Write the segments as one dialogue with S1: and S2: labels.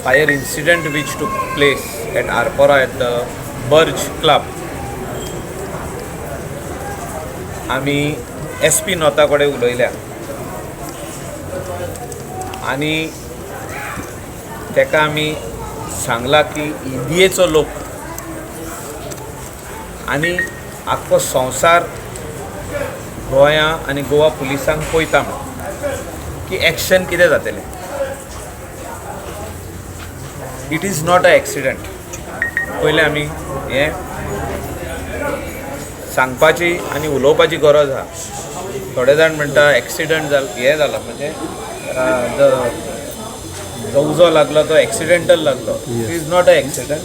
S1: fire incident which took place at Arpora at the Burj Club, आमी S P नॉर्था कडेन उलयल्या आनी ताका आमी सांगलां की इंडियेचो लोक आनी आख्खो संवसार गोंया आनी गोवा पुलिसांक पळयता म्हूण की एक्शन कितें जातलें. It is not a accident. पयलें आमी हें सांगपाची आनी उलोवपाची गरज आहा. थोडे जाण म्हणटा एक्सिडंट जाल, हें जाला, म्हणजे the जो उजो लागलो तो एक्सिडेंटल लागलो. It is not a accident.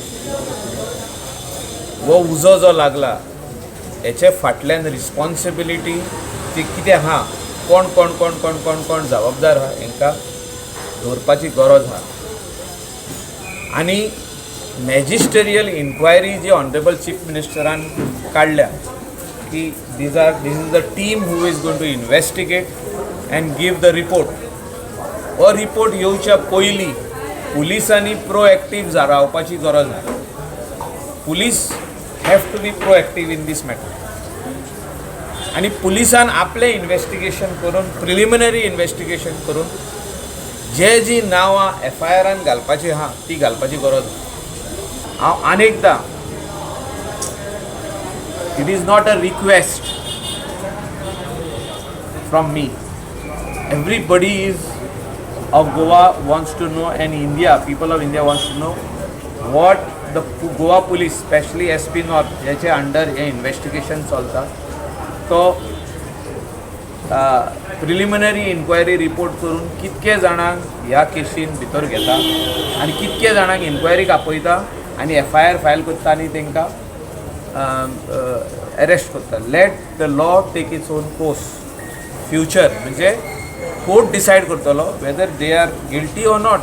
S1: हो उजो जो लागला हेचे फाटल्यान रिस्पॉन्सिबिलिटी ती कितें आहा, कोण कोण कोण कोण कोण कोण जबाबदार आहा, हेंकां दवरपाची गरज आहा. आनी मॅजिस्टेरियल इन्क्वायरी जी ऑनरेबल चीफ मिनिस्टरान काडल्या की this is the team who is going to investigate and give the report. हो रिपोर्ट येवच्या पयलीं पुलिसांनी प्रोएक्टीव रावपाची गरज आहा. Police have to be proactive in this matter. आनी पुलिसान आपलें इन्वेस्टिगेशन करून, प्रिलिमिनरी इन्वेस्टिगेशन करून जे जी नांवां एफ I आरान घालपाची आहा ती घालपाची गरज आहा. हांव आनी एकदां, it is not a request from me. Everybody is of Goa wants to know and India, people of India wants to know what the Goa police, specially SP North, ज्याचे अंडर हे इन्वेस्टिगेशन चलता, तो preliminary enquiry report करून कितके जाणांक ह्या casein भितर घेता आनी कितके जाणांक इन्क्वायरीक आपयता आनी एफ I R file करता आनी तांकां अरेस्ट करता. Let the law take its own course. Future म्हणजे कोर्ट डिसायड करतलो whether they are guilty or not.